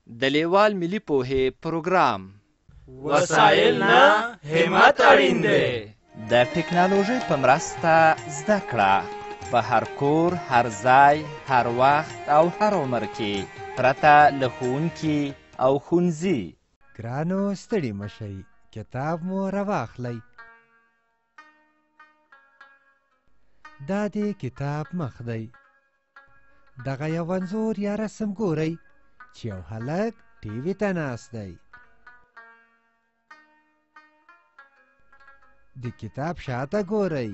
د لیوال ملي پوهې پروګرام. وسایل نه، همت اړین دی. د ټکنالوژۍ په مرسته زده کړه په هر کور، هر ځای، هر وخت او هر عمر کې، پرته له ښوونکي او ښوونځي. ګرانو ستړي مه شئ، کتاب مو راواخلئ. دا د کتاب مخ دی. دغه یو انځور یا رسم ګورئ چې یو هلک ټي وي ته ناست دی. د کتاب شاته ګورئ،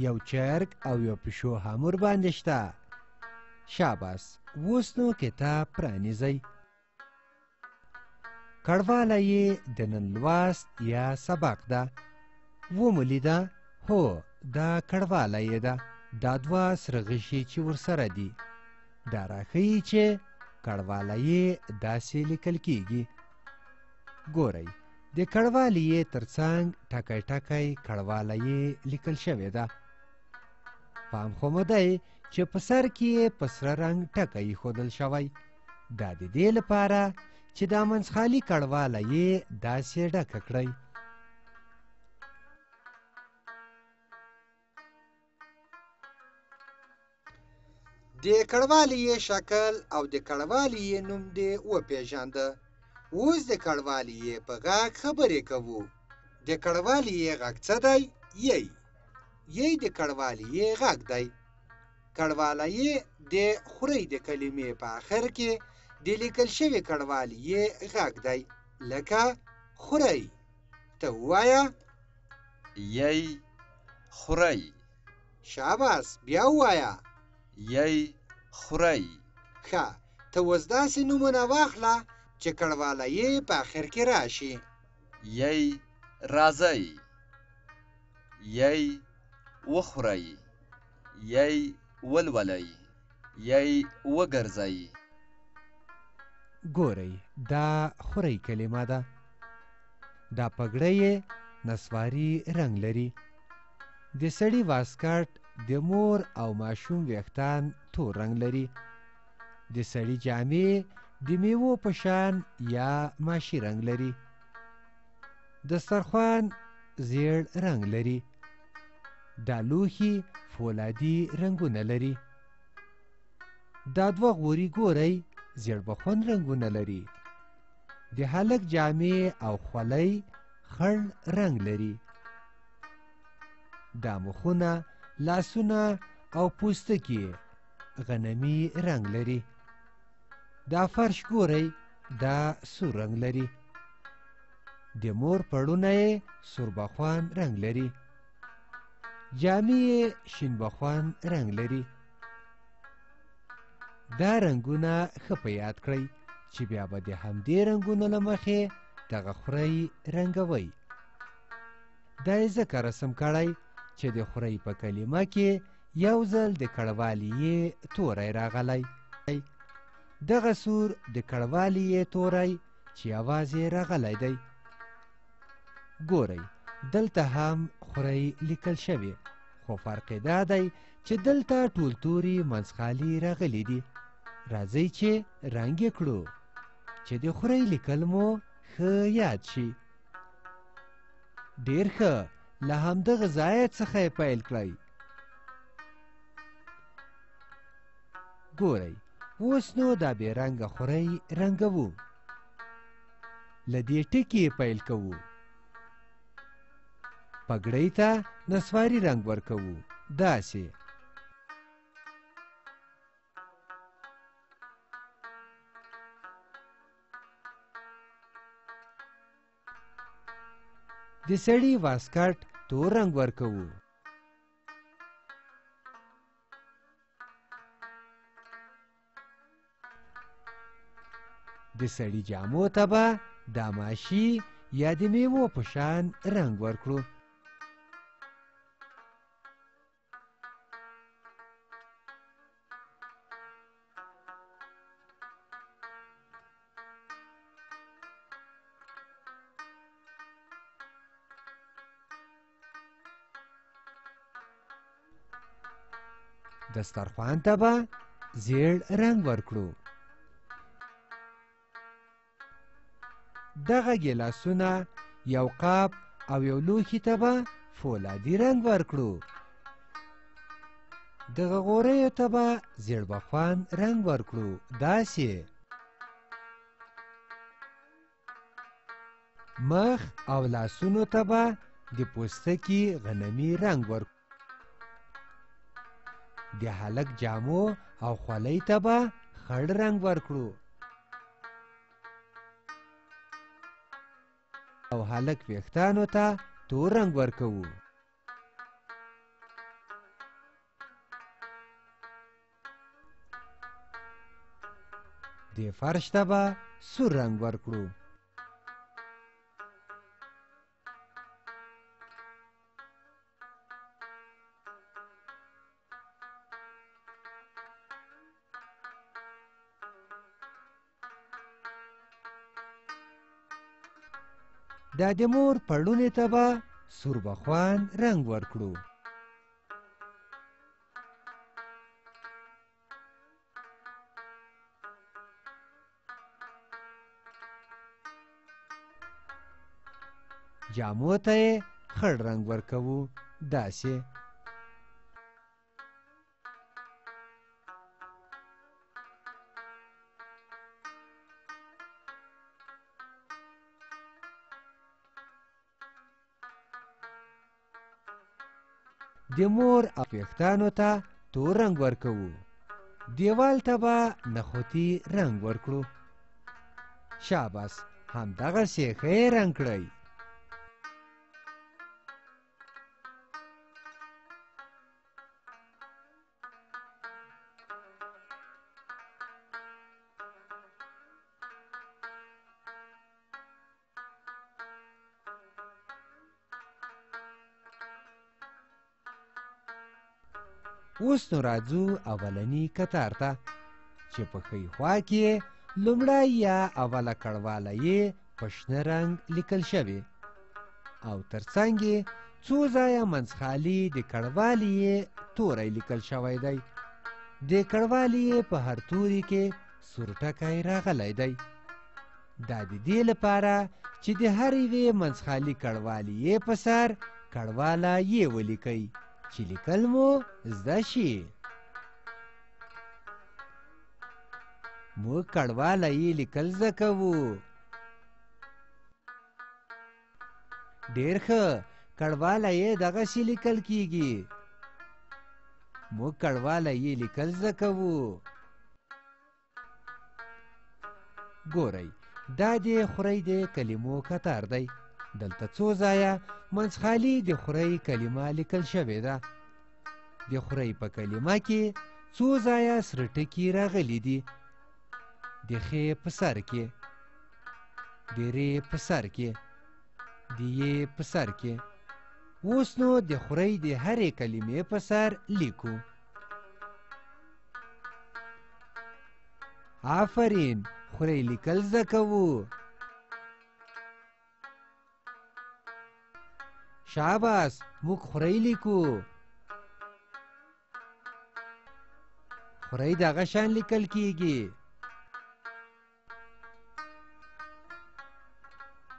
یو چرګ او یو پیشو هم ورباندې شته. شاباس، اوس نو کتاب پرانیزئ. کړواله یې د نن لوست یا سبق ده. ومو لیده؟ هو، دا کړواله یې ده. دا دوه سره غشي چې ورسره دي، دا راښیي چې کړواله یې داسې لیکل کیږي. ګورئ، د کړوالې یې ترڅنګ ټکی ټکی کړواله یې لیکل شوې ده. پام خو مو دی چې په سر کې یې په سره رنګ ټکی ایښودل شوی. دا د دې لپاره چې دا منځ خالي کړواله یې داسې ډکه کړئ. د کړوالې یې شکل او د کړوالې یې نوم دې وپېژانده. اوس د کړوالې یې په غږ خبرې کوو. د کړوالې یې غږ څه دی؟ یی. یی د کړوالې یې غږ دی. کړواله یې د خورۍ د کلمې په آخر کې د لیکل شوې کړوالې یې غږ دی، لکه خورۍ. ته ووایه. یی خورۍ. شاباس، بیا ووایه. یی خورۍ. ښه، ته اوس داسې نومونه واخله چې کړواله یې په آخر کې راشي. یی راځئ. یی وخورئ. یی ولولئ. یی وګرځئ. ګورئ، دا خورۍ کلمه ده. دا پګړۍ یې نسواري رنګ لري. د سړي واسکټ د مور او ماشوم ویښتان تور رنګ لري. د سړي جامې د میوو په شان یا ماشي رنګ لري. دسترخوان زیړ رنګ لري. دا لوښي فولادي رنګونه لري. دا دوه غوري ګورئ، زیړ بخون رنګونه لري. د هلک جامې او خولۍ خړ رنګ لري. دا مخونه، لاسونه او پوستکي غنمي رنګ لري. دا فرش ګورئ، دا سور رنګ لري. د مور پړونه یې سور بخوان رنګ لري. جامې یې شین بخوان رنګ لري. دا رنګونه ښه په یاد کړئ چې بیا به د همدې رنګونو له مخې دغه خورۍ رنګوئ. دا یې ځکه رسم کړی چې د خورۍ په کلمه کې یو ځل د کړوالي یې توری راغلی. دغه سور د کړوالي یې توری چې یوازې راغلی دی. ګورئ، دلته هم خورۍ لیکل شوې، خو فرق یې دا دی چې دلته ټول توري منځ خالي راغلي دي. راځئ چې رنګ یې کړو چې د خورۍ لیکل مو ښه یاد شي. ډېر ښه، له همدغه ځایه څخه یې پیل کړئ. ګورئ، اوس نو دا بې رنګه خورۍ رنګوو. له دې ټکي یې پیل کوو. پګړۍ ته نسواري رنګ ورکوو، داسې. د سړي واسکټ تور رنګ ورکوو. د سړي جامو ته به دا ماشي یا د میوو په شان رنګ ورکړو. دسترخوان ته به زیړ رنګ ورکړو. دغه ګیلاسونه، یو قاب او یو لوښي ته به فولادي رنګ ورکړو. دغه غوریو ته به زیړ بخوان رنګ ورکړو، داسې. مخ او لاسونو ته به د پوستکي غنمي رنګ ورکړو. د هلک جامو او خولۍ ته به خړ رنګ ورکړو. او هلک ویښتانو ته تور رنګ ورکوو. دې فرش ته به سور رنګ ورکړو. دا د مور پړونې ته به سور بخوان رنګ ورکړو. جامو ته یې خړ رنګ ورکوو، داسې. د مور او ویښتانو ته تور رنګ ورکوو. دیوال ته به نخوتي رنګ ورکړو. شاباس، همدغسې ښه یې رنګ کړئ. اوس نو راځو اولني کتار ته چې په ښۍ خوا کې لومړی یا اوله کړواله یې په شنه رنګ لیکل شوې او تر څنګ یې څو ځایه منځخالي د کړوالي یې توری لیکل شوی دی. د کړوالي یې په هر توري کې سور ټکی راغلی دی. دا د دې لپاره چې د هر یوې منځخالي کړوالي یې په سر کړواله یې ولیکئ چې لیکل مو زده شي. موږ کړواله یې لیکل زده کوو. ډېر ښه، کړواله یې دغسې لیکل کیږي. موږ کړواله یې لیکل زده کوو. ګورئ، دا د خورۍ د کلمو کتار دی. دلته څو ځایه منځخالي د خورۍ کلمه لیکل شوې ده. د خورۍ په کلمه کې څو ځایه سره ټکي راغلي دي. د خې په سر کې، د رې په سر کې، د یې په سر کې. اوس نو د خورۍ د هرې کلمې په سر لیکو. آفرین، خورۍ لیکل زده کوو. شاباس، موږ خورۍ لیکو. خورۍ دغه شان لیکل کیږي.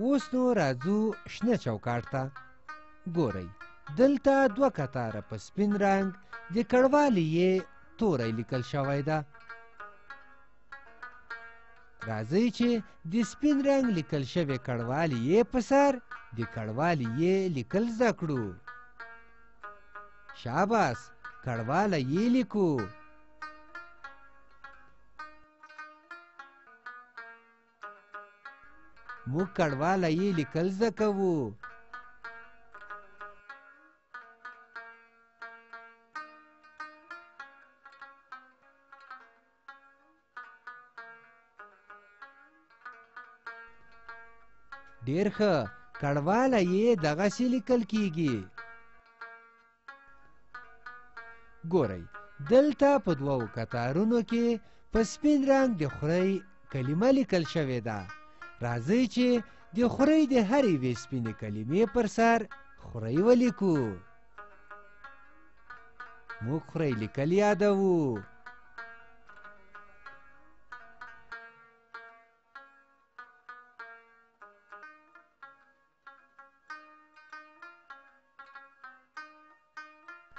اوس نو راځو شنه چوکاټ ته. ګورئ، دلته دوه کتاره په سپین رنګ د کړوالي یې توری لیکل شوی ده. راځئ چې د سپین رنګ لیکل شوې کړوالي یې په سر د کړوالي یې لیکل زده کړو. شاباس، کړواله یې لیکو. موږ کړواله یې لیکل زده کوو. ډېر ښه، کړواله یې دغسې لیکل کیږي. ګورئ، دلته په دوو کتارونو کې په سپین رنګ د خورۍ کلمه لیکل شوې ده. راځئ چې د خورۍ د هرې یوې سپینې کلمې پر سر خورۍ ولیکو. موږ خورۍ لیکل یادوو.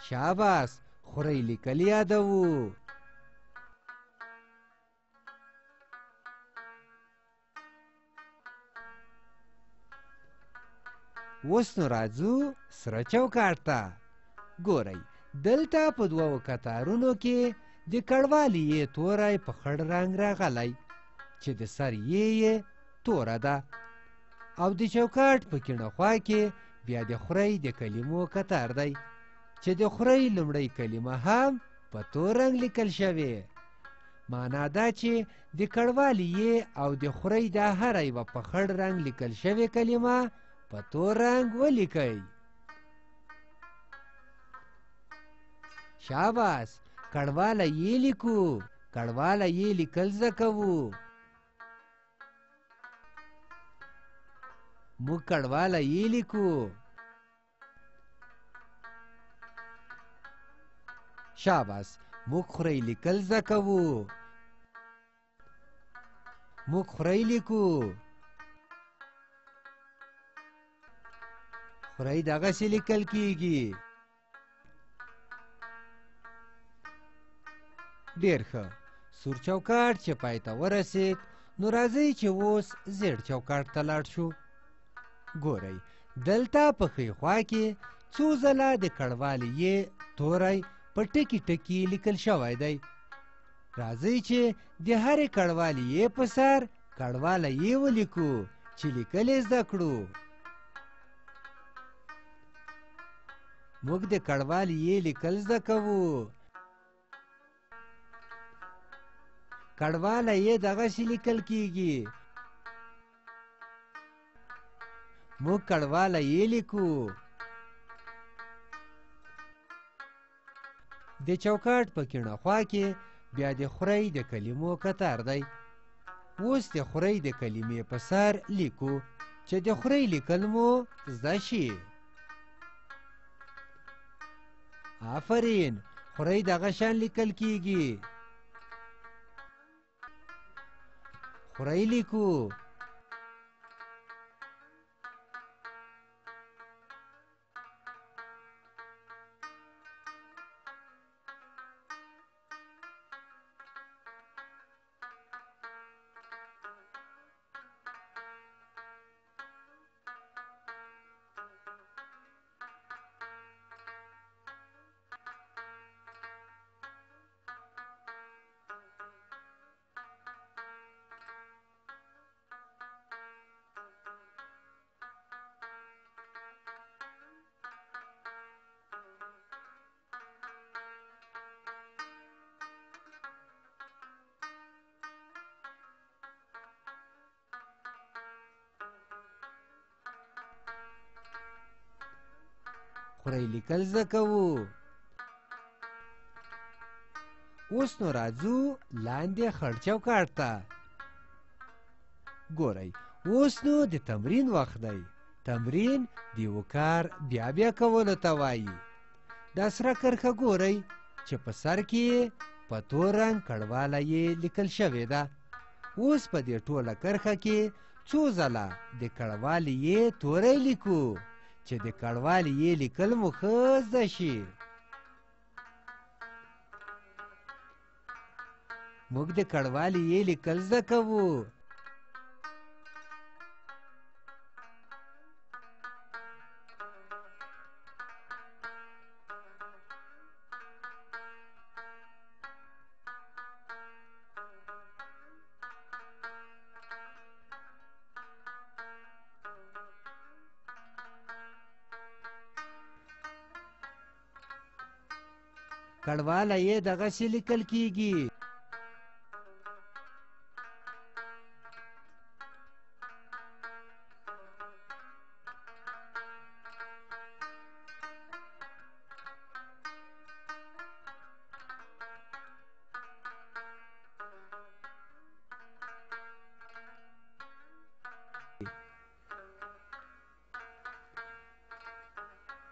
شاباس، خورۍ لیکل یادوو. اوس نو راځو سره چوکاټ ته. ګورئ، دلته په دوو کتارونو کې د کړوالي یې توری په خړ رنګ راغلی چې د سر یې یې توره ده، او د چوکاټ په کیڼه خوا کې بیا د خورۍ د کلمو کتار دی چې د خورۍ لومړۍ کلمه هم په تور رنګ لیکل شوې. معنا دا چې د کړوالي یې او د خورۍ دا هره یوه په خړ رنګ لیکل شوې کلمه په تور رنګ ولیکئ. شاباس، کړواله یې لیکو، کړواله یې لیکل زده کوو. موږ کړواله یې لیکو. شاباس، موږ خورۍ لیکل زده کوو. موږ خورۍ لیکو. خورۍ دغسې لیکل کیږي. ډېر ښه. سور چوکاټ چې پای ته ورسېد، نو راځئ چې اوس زیړ چوکاټ ته لاړ شو. ګورئ، دلته په ښۍ خوا کې څو ځله د کړوالي یې توری په ټکي ټکي لیکل شوی دی. راځئ چې د هرې کړوالي یې په سر کړواله یې ولیکو چې لیکل یې زده کړو. موږ د کړوالي یې لیکل زده کوو. کړواله یې دغسې لیکل کیږي. موږ کړواله یې لیکو. د چوکاټ په کیڼه خوا کې بیا د خورۍ د کلمو کتار دی. اوس د خورۍ د کلمې په سر لیکو چې د خورۍ لیکل مو زده شي. آفرین، خورۍ دغه شان لیکل کیږي. خورۍ لیکو. خورۍ لیکل زده کوو. اوس نو راځو لاندې خړ چوکاټ ته. ګورئ، اوس نو د تمرین وخت دی. تمرین د یو کار بیا بیا کولو ته وایي. دا سره کرښه ګورئ چې په سر کې یې په تور رنګ کړواله یې لیکل شوې ده. اوس په دې ټوله کرښه کې څو ځله د کړوالي یې توری لیکو چې د کړوالي یې لیکل مو ښه زده شي. موږ د کړوالي یې لیکل زده کوو. کړواله یې دغسې لیکل کیږي.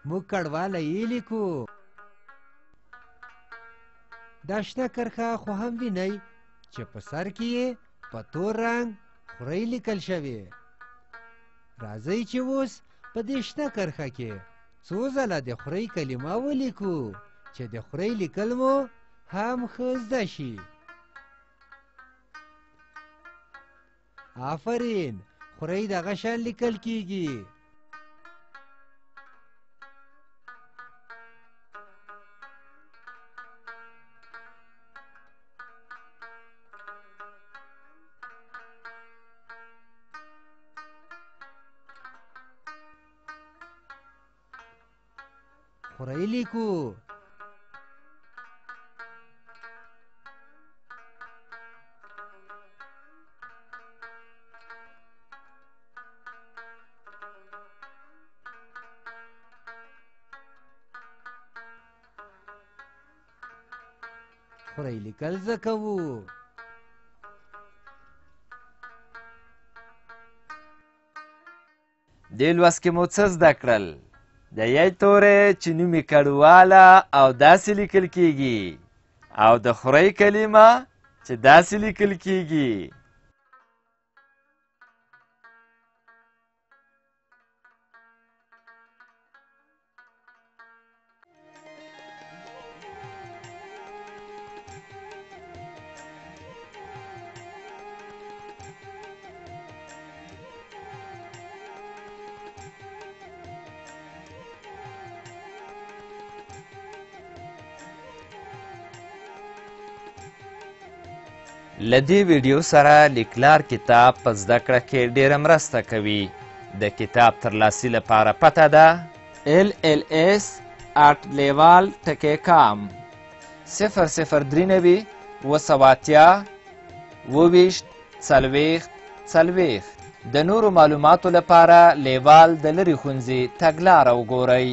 موږ کډواله یې لیکو. دا شنه کرښه خو هم وینئ چې په سر کې یې په تور رنګ خورۍ لیکل شوې. راځئ چې اوس په دې شنه کرښه کې څو ځله د خورۍ کلمه ولیکو چې د خورۍ لیکل مو هم ښه زده شي. آفرین، خورۍ دغه شان لیکل کیږي. خورۍ لیکو. خورۍ لیکل زده کوو. دې لوست کې مو څه زده کړل؟ د یی توری چې نوم یې کډواله او داسې لیکل کیږي، او د خورۍ کلمه چې داسې لیکل کیږي. له دې ویډیو سره لیکلار کتاب په زده کړه کې ډېره مرسته کوي. د کتاب ترلاسي لپاره پته ده lls@lewal.com 0093 780 27 40 40. د نورو معلوماتو لپاره لیوال د لرې ښوونځي تګلاره وګورئ.